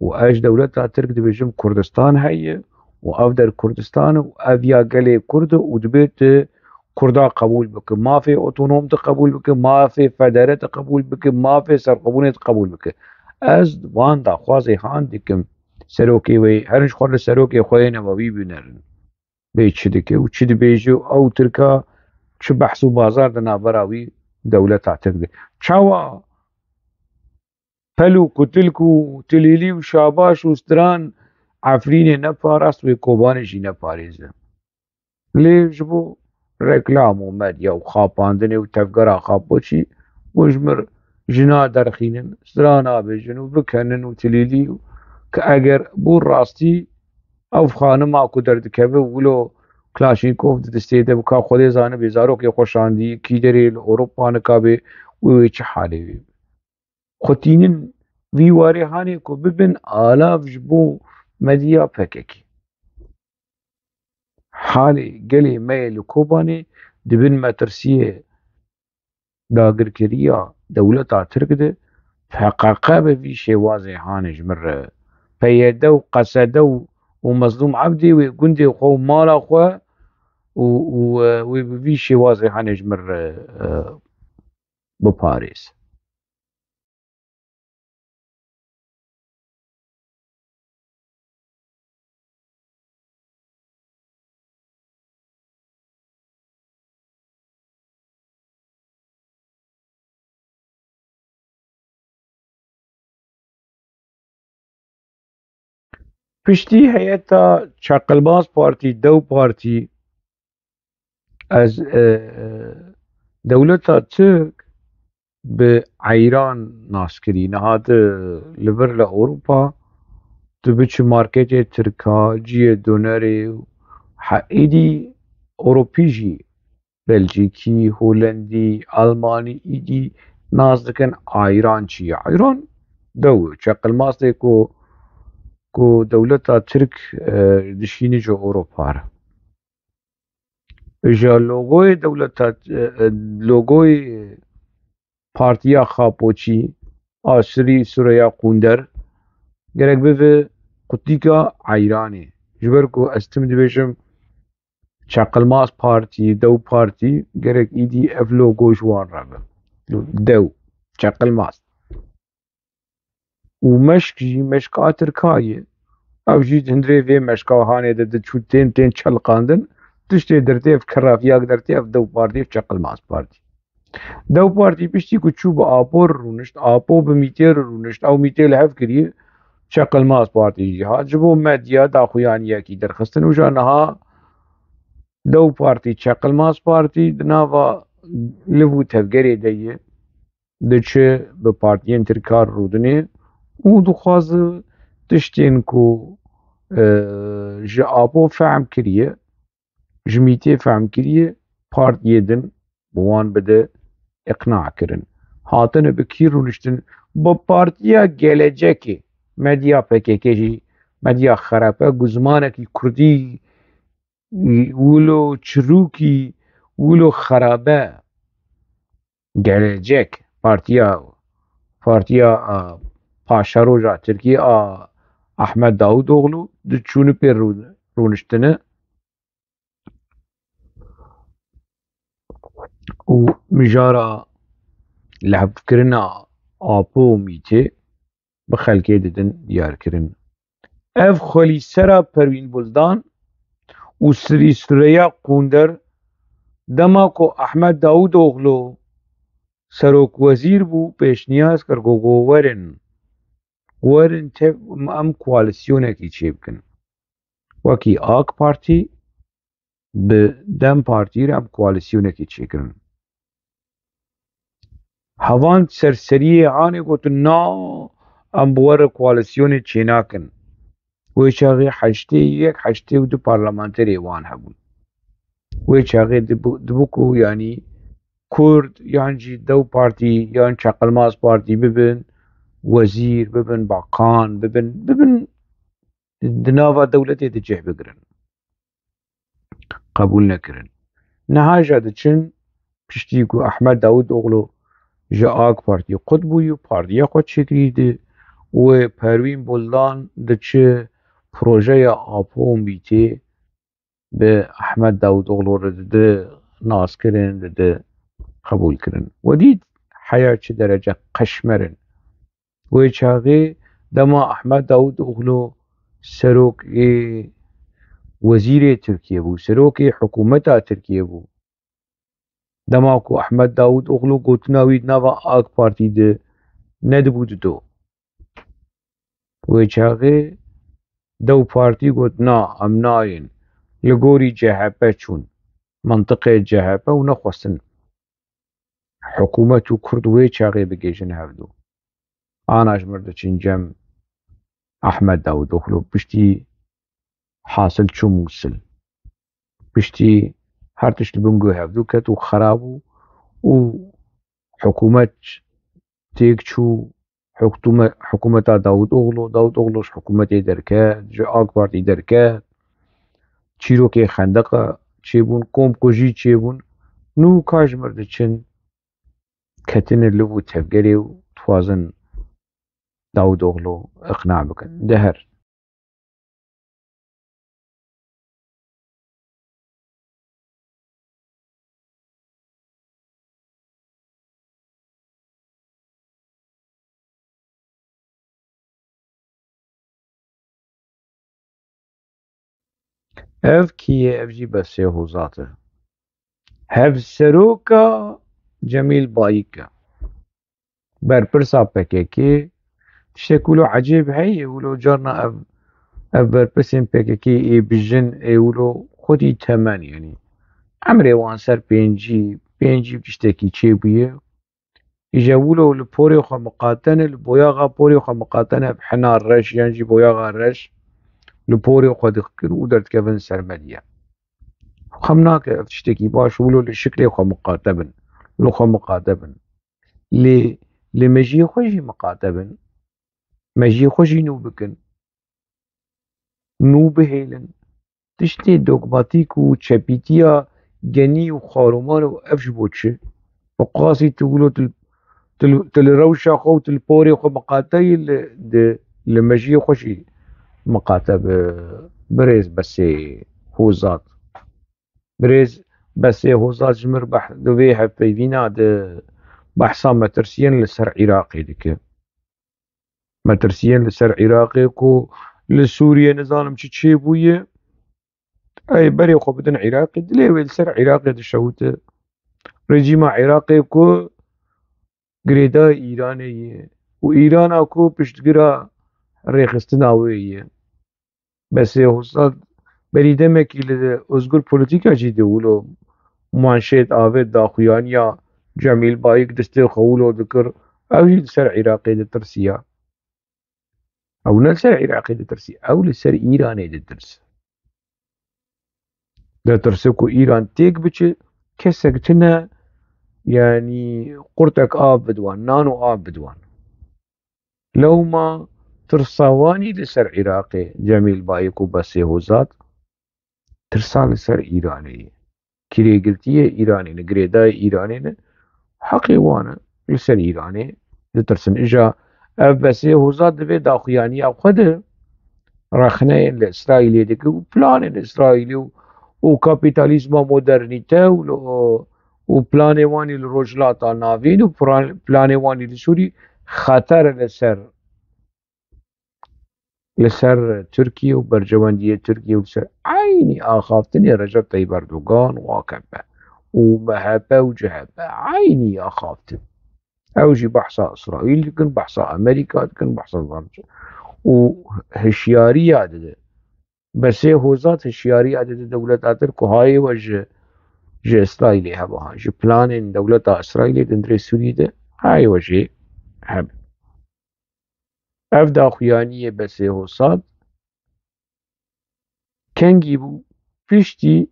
û ez ji dewleta Tirk dibêjim Kurdistan heye û ev der Kurdistan e û ev ya gelê Kurd e û dibê tu Kurda qebûl bike, mafê otonom tu qebûl bike, mafê federe tu qebûl bike, mafê serxwebûnê tu qebûl bike. Ez van daxwazê han dikim serokê wê, herin ji xwe li serokê xwe yê newewî binerin. Bê çi dike û çi dibêje û ew Tirka çi behs û bazar di navbera wî dewleta Tirk de. Çawa pel û kutilk û tilîlî û şabaş û stran Efrînê neparast wê Kobanê jî neparêze. Lê ji bo reklam û medya û xapandinê û tevgera xapboçî û ji mir jina derxînin, strana bêjin û bikenin û tilîlî û ki eger bû rastî Ev xanima ku derdikeve wilo Klaşînkov di destê de bika Xwedê zanibê zarokê xwe şandî, kî derê li Ewropa nikabê wê wê çi halê wê. Xwe tînin vî warê hanê ku bibin alav ji bo medya P K K. Halê gelê me yê li Kobanê di bin metirsiyê dagirkeriya dewleta Tirk de P K K bi vî şêwazê hanê ji min re. P Y D û Q S D û, û Mezlûm Ebdî wê gundê xwe û mala xwe û, û, e, wê bi vî şêwazê hanê ji min re, e, biparêz. Piştî heyeta Çaqilbaz Partî, Dew Partî, ez, e, e, dewleta Tirk bi eyran nas kirî. Niha tu li vir li Ewropa, tu biçî marketê Tirka, cihê donerê, he, êdî Ewropî jî, Belcîkî, Holendî, Almanî êdî nas dikin ayran çi ye. Ayran dew, çeqilmastê ku, ku dewleta Tirk, e, dişînî ji Ewropa re. Ji logoyê dewleta, e, e, logoyê Partiya Xapoçî a Sirî Sureya Qunder gerek bibe qutîka eyranê. Ji ber ku ez tim dibêjim Çaqilmaz Partî, Dew Partî, gerek îdî ev logo ji wan re be. Dew, çaqilmaz. Û meşk jî meşka Tirka ye. Ew jî di hundirê vê meşka hanê de diçû tên, tên çelqandin. Tiştê dertê ev kerafiyak dertê ev Dew Partî, ev Çaqilmaz Partî. Dew Partî piştî ku çû bi Apo re rûnişt, Apo bi Mîtê re rûnişt, ew Mîtê li hev kiriye, Çaqilmaz Partî jî hat. Ji bo medya daxuyaniyekî derxistin û ja niha Dew Partî, Çaqilmaz Partî di nava liv û tevgerê de ye. Diçe bi partiyên Tirka re rûdinê û dixwaze tiştên ku, e, ji Apo fehm kiriye, ji Mîtê fehm kiriye, partiyê din bi wan bide iqna kirin. Hatine bi kî rûniştin? Bi Partiya Gelecekê, medya P K K jî medya xerab e, ku zimanekî kurdî wilo çirûkî, wilo xerab e. Gelecek, partiya, partiya, a, paşeroja Tirkiyê a Ahmet Davutoğlu, diçûne pê rû-, rûniştine û mijara lihevkirina Apo û Mîtê bi xelkê didin diyarkirin. Ev xwelîsera Perwîn Buldan û Sirî Sureya Qunder dema ku Ahmet Davutoğlu serokwezîr bû, pêşniyaz kir ku, ku werin, werin tev em koalîsyonekî çêbikin. Wekî AK Partî bi DEM Partî re em koalîsyonekê çêkirin. Heval serseriyê hanê gotin, na, em bi we re koalîsyonê çênakin. Wê çaxê heştê yek, heştê û du parlamenterê wan hebûn. Wê çaxê dibû, dibû ku, yanî, Kurd yan jî Dew Partî yan Çaqilmaz Partî bibin wezîr, bibin bakan, bibin, bibin di nava dewletê de cih bigirin. Qebûl nekirin. Niha jî diçin, piştî ku Ahmet Davutoğlu ji AK Partî qut bûyî û partiya xwe çêkirî di, wê Perwîn Buldan diçi projeya Apo û Mîtê bi Ahmet Davutoğlu re dide naskirin, dide qebûlkirin. We dît heya çi derece qeşmer in. Wê çaxê dema Ahmet Davutoğlu serokê wezîrê Tirkiye bû, serokê hikûmeta Tirkiye bû. Dema ku Ahmet Davutoğlu gotina wî di nava AK Partî de nedibû dido. Wê çaxê Dew Partî got, na, em nayên. Li gorî C H P çûn. Mentiqê C H P û nexwestin hikûmet û Kurd wê çaxê bigihîjin hevdu. Ana ji mir diçin cem Ahmet Davutoğlu piştî hasil çû Mûsil. Piştî her tişt li bin guhê hevdû ket û xera bû û hikûmet têk çû, hikûme-, hikûmeta Dawutoglu, Dawutoglu ji hikûmetê derket, ji AK Partî derket, çîrokê xendeqa çêbûn, komkujî çêbûn. Nû ka ji mir diçin, ketine liv û tevgerê û dixwazin Dawutoglu iqna bikin. Diher. Ev kî ye? Ev jî Besê Hozat e. Hevseroka Cemîl Bayik e. Berpirsa P K K. Tiştek wilo ecêb heye, wilo carna ev, ev berpirsên P K K ê bijin ê wilo xwedî temen, yanî emrê wan ser pêncî, pêncî û tiştekî çêbûye. Îje wilo li porê xwe miqate ne, li boyaxa porê xwe miqate ne, bi hina reş yan jî boyaxa reş li porê xwe dikin û derdikevin ser medya. Xem nake ev tiştekî baş, wilo li şiklê xwe miqate bin, li xwe miqate bin. Lê, lê mejiyê xwe jî miqate bin. Mejiyê xwe jî nû bikin. Nû bihêlin. Tiştê dogmatîk û çepîtiya genî û xaroman û ev ji bo çi? Bi qasî tu wilo tu, tu, tu li rewşa xwe û tu li porê xwe miqate yî, li, di, li mejiyê xwe jî miqate bi, birêz Besê Hozat. Birêz Besê Hozat ji mir beh-, di vê hevpeyvîna de behsa metirsiyên li ser Iraqê dike. Metirsiyên li ser Iraqê ku li Sûriyê nizanim çi çêbûye, ey berê xwe bidin Iraqê, dilê wê li ser Iraqê dişewite. Rejîma Iraqê ku girêdayê Îranê ye û Îrana ku piştgira rêxistina wê ye. Besê Hozat berî demekî li Ozgur Polîtîka jî de wilo manşêt avêt daxuyaniya Cemîl Bayik destê xwe wilo dikir, ew jî li ser Iraqê ditirsiya. Ew ne li ser Iraqê ditirsiya, ew li ser Îranê ditirse. Ditirse ku Îran têk biçe, kesek tune, yanî qurtek av bide wan, nan û av bide wan. Lewma tirsa wan î li ser Iraqê, Cemîl Bayik û Besê Hozat, tirsa li ser Îranê ye. Kirêgirtiyê Îranê ne, girêdayê Îranê ne, heqê wan e, li ser Îranê ditirsin. Îja ev Besê Hozat divê daxuyaniya xwe de rexneyên li Îsraîlê dike û planên Îsraîlê û, û kapîtalîzma modernîte û li, û planê wan î li Rojhilata Navîn û plan-, planê wan î li Sûrî xeter e li ser, li ser Tirkiye û berjewendiyê Tirkiye û li ser eynî axaftinê Recep Tayyip Erdogan û A K P û M H P û C H P, eynî axaftin. Ew jî behsa Îsraîl dikin, behsa Amerîka dikin, behsa zarc û hişyariya dide. Besê Hozat hişyariya dide dewleta Tirk ku hayê we ji, ji Îsraîlê hebe, ha, ji planên dewleta Îsraîlê di hundirê Sûriyê de hayê we jê hebe. Ev daxuyaniyê Besê Hozat kengî bû? Piştî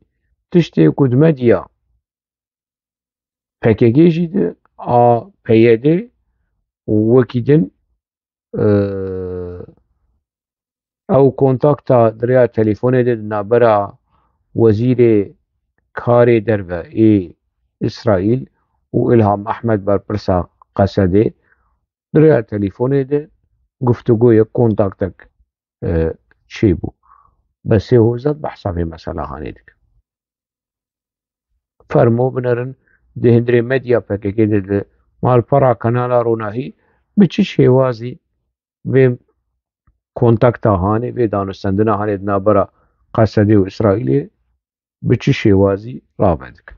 tiştê ku di medya P K K jî de a P Y D û wekî din, e, ew kontakta di rêya telefonê de di navbera Wezîrê Karê Derve ê Îsraîl û Îlham Ehmed berpirsa Qesedê di rêya telefonê de guftûgoyek, kontaktek, e, çêbû. Besê Hozat behsa vê mesela hanê dike. Fermo binerin, di hundirê medya P K K de, di malpera Kanala Ronahî bi çi şêwazî vê kontakta hanê, vê danûstendina hanê di navbera Qesedê û Îsraîlê bi çi şêwazî rave dikin.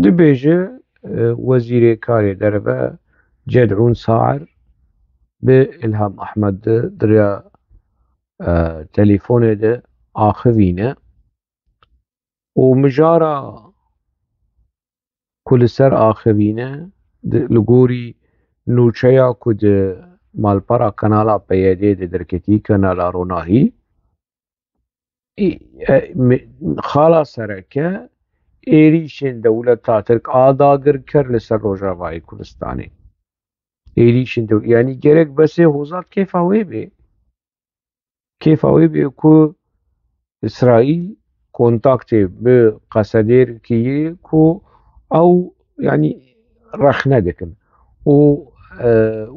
Dibêje, e, Wezîrê Karê Derve Ced'ûn Saer bi Îlham Ehmed di, di rêya, e, telîfonê de axivîne û mijara ku li ser axivîne, di, li gorî nûçeya ku di malpera kanala P Y D de derketî, kanala Ronahî, ê, e, mi-, xala sereke êrîşên dewleta Tirk a dagirker li ser Rojavayê Kurdistanê. Êrîşên dew-, yanî gerek Besê Hozat kêfa wê bê. Kêfa wê bê ku Îsraîl kontaktê bi Qesedêr kiriye ku ew, yanî, rexne dikin. Û, e,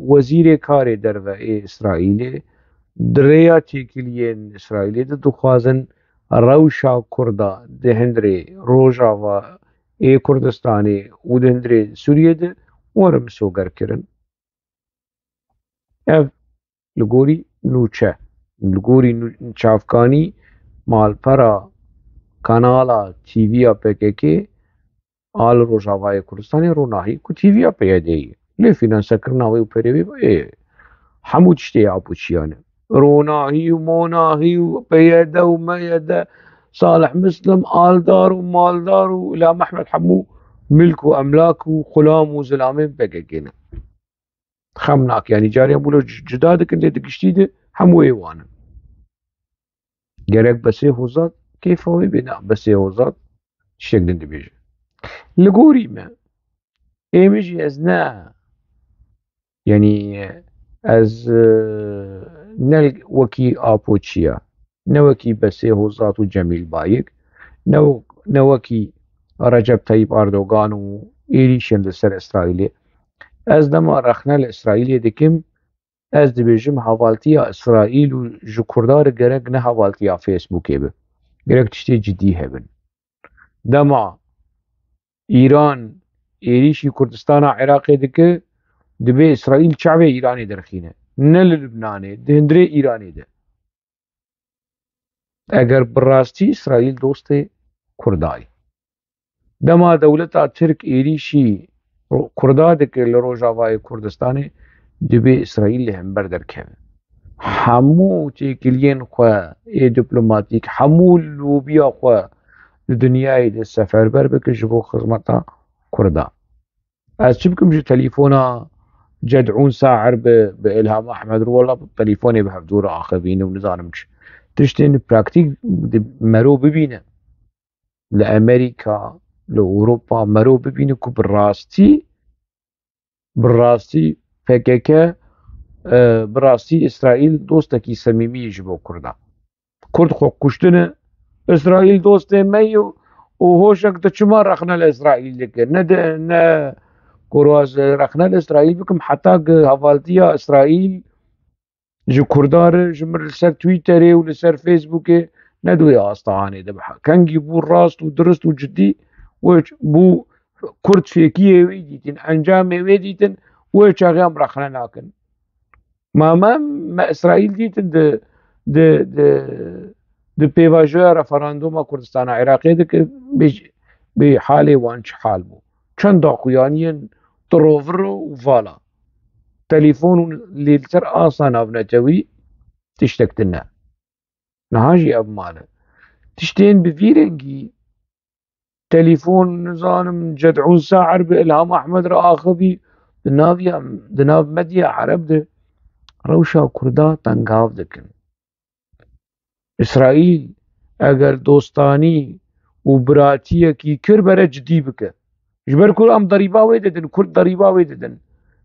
Wezîrê Karê Derve ê Îsraîlê di rêya têkiliyên Îsraîlê de dixwazin rewşa Kurda di hundirê Rojava ê Kurdistanê û di hundirê Sûriyê de were misogerkirin. Ev li gorî nûçe, li gorî nû-, çavkanî malpera kanala T V ya P K K a li Rojavayê Kurdistanê Ronahî ku T V ya P Y D'yê ye. Lê fînansekirina wê û perê wê ê hemû tiştê ya apoçiyan e. Ronahî û Monahî û P Y D û M Y D, Salih Muslim, Aldar û Maldar û Îlham Ehmed hemû milk û emlak û xulam û zilamên P K K ne. Xem nake. Yanî carê hemû lo c-, cuda dikin, lê di giştî de hemû ê wan in. Gerek Besê Hozat kêfa wê bê, na, Besê Hozat tiştek din dibêje. Li gorî me, ê min jî ez ne, yanî ez, e, ne wekî Apoçiya, ne wekî Besê Hozat û Cemîl Bayik, ne, ne wekî Recep Tayyip Erdogan û êrîşên li ser Îsraîlê. Ez dema rexne li Îsraîlê dikim, ez dibêjim hevaltiya Îsraîl û ji Kurda re gerek ne hevaltiya Facebookê be. Gerek tiştê cidî hebin. Dema Îran êrîşî Kurdistana Iraqê dike, dibê Îsraîl çavê Îranê derxîne. Ne li Libnanê, di hundirê Îranê de. Eger bi rastî Îsraîl dostê Kurda ye. Dema dewleta Tirk êrîşî ro-, Kurda dike li Rojavayê Kurdistanê, dibê Îsraîl li hember derkeve. Hemû têkiliyên xwe ê diplomatîk, hemû lobiya xwe di dinyayê de seferber bike ji bo xizmeta Kurda. Ez çi bikim ji telefona Ced'ûn Saer bi, bi Îlham Ehmed re, wela telefonê bi hevdû re axivîne û nizanim çi. Tiştên praktîk di mero bibîne. Li Amerîka, li Ewropa mero bibîne ku bi rastî, bi rastî P K K, e, bi rastî Îsraîl dostekî semîmî ye ji bo Kurda. Kurd xwe kuştine. Îsraîl dostê me ye û hoşek tu çima rexne li Îsraîl dike? Ne de, ne, ku ez rexne li Îsraîl bikim, heta ki hevaltiya Îsraîl ji Kurda re, ji min li ser Twitterê û li ser Facebookê ne di wê astehanê de biha. Kengî bû rast û dirist û cidî, wê ç-, bû Kurd fêkiyê wê dîtin, encamê wê dîtin, wê çaxê em rexne nakin. Ma me, me Îsraîl dîtin di, di, di, di pêvajoya referanduma Kurdistana Iraqê de ki bê, bê halê wan çi hal bû. Çend daxuyaniyên tiroviro û vala. Telefon û lê li ser asa navnetewî tiştek tune. Niha jî ev mane. Tiştên bi vî rengî telefon, nizanim, Ced'ûn Saer bi Îlham Ehmed re axivî di nav ya, di nav medya Ereb de rewşa Kurda tengav dikin. Îsraîl eger dostanî û biratiyekî kir bere cidî bike. Ji ber ku em derîba wê didin, Kurd derîba wê didin,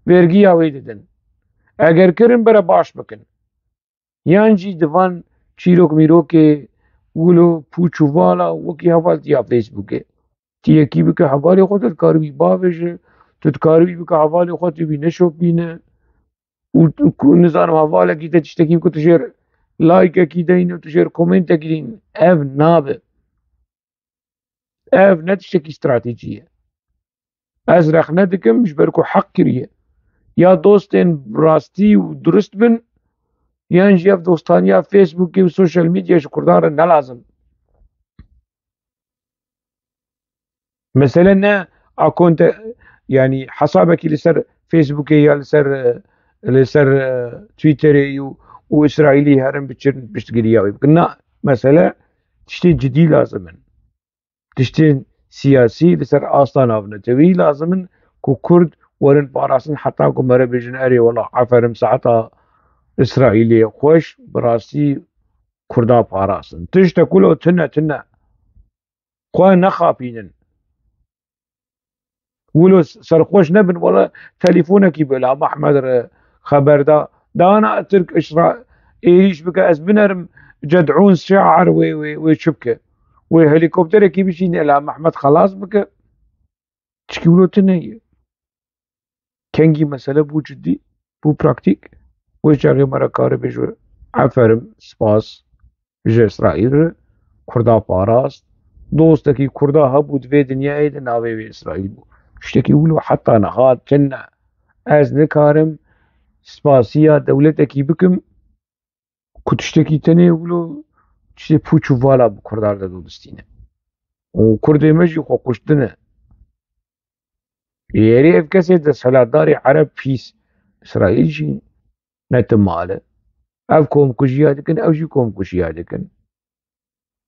vergiya wê didin. Eger kirin bere baş bikin. Yan jî di van çîrok mîrokê wilo pûç û vala wekî hevaltiya Facebookê. Tu yekî bike hevalê xwe, tu dikaribî bavêje, tu dikaribî bike hevalê xwe tu bî neşopîne. Û tu ku nizanim hevalekî te tiştekî ku tu jêr likeekî deyne, tu jêr komentekî deyne. Ev nabe. Ev ne tiştekî stratejî ye. Ez rexne dikim ji ber ku heq kiriye. Ya dostên rastî û durist bin, yan jî ev dostaniya Facebookê û social media ji Kurdan re ne lazim. Mesele ne akonte, yanî hesabekî li ser Facebookê ya li ser, e, li ser, e, Twitterê û, û Îsraîlî herin biçin piştgiriya wê bikin. Na, mesele tiştê cidî lazim in. Tiştên siyasî li ser asta navnetewî lazim in ku Kurd werin parastin heta ku mere bêjin erê wela aferin saeta Îsraîlê xweş bi rastî Kurda parastin. Tiştek wilo tune tune. Xwe nexapînin. Wilo serxweş nebin, wela telîfonekî bi Ilham Ehmed re xeber da. Dana Tirk îsra êrîş bike, ez binerim Ced'ûn Şiar wê, wê, wê çi bike? Wê helîkopterekî bişîne Ilham Ehmed xelas bike. Çikî wilo tune ye. Kengî mesele bû cidî, bû praktîk. Wê çaxê me re karibê ji aferim, spas ji Îsraîl re, Kurda parast. Dostekî Kurda hebû di vê dinyayê de navê wê Îsraîl bû. Tiştekî wilo heta niha tune. Ez nikarim spasiya dewletekî bikim ku tiştekî tenê wilo tiştê pûç û vala bi Kurdan de dodistîne. Û Kurdê me jî xwe kuştine. Êrê ev kesê desthilatdarê Ereb pîs, Îsraîl jî ne ti mal e. Ev komkujiya dikin, ew jî komkujiya dikin.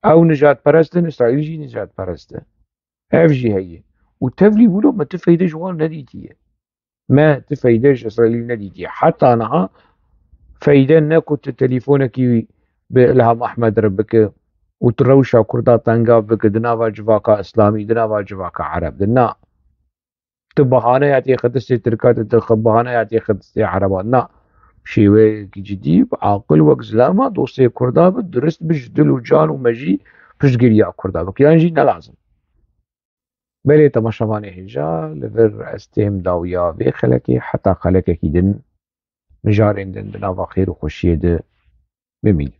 Ew nijadperest in, Îsraîl jî nijadperest e. Ev jî heye. Û tevlî wilo me ti feyde ji wan nedîtiye. Me ti feyde ji Îsraîlî nedîtiye. Heta niha feyde ne ku tu telîfonekî bi Ilham Ehmed re bike û tu rewşa Kurda tengav bike di nava civaka Îslamî, di nava civaka Ereb de. Na. Tu bahaneya têxitistê Tirka, tu, tu bahaneya têxitistê Ereba. Na. Şêweyekî cidî, bi aqil, wek zilama, dostê Kurda bi, durist bi, ji dil û can û mejî piştgiriya Kurda bike. Yan jî ne lazim. Belê temaşevanê hêja, li vir ez têm dawiya vê xelekê heta xelekekî din, mijarên din di nava xêr û xweşiyê de bimînin.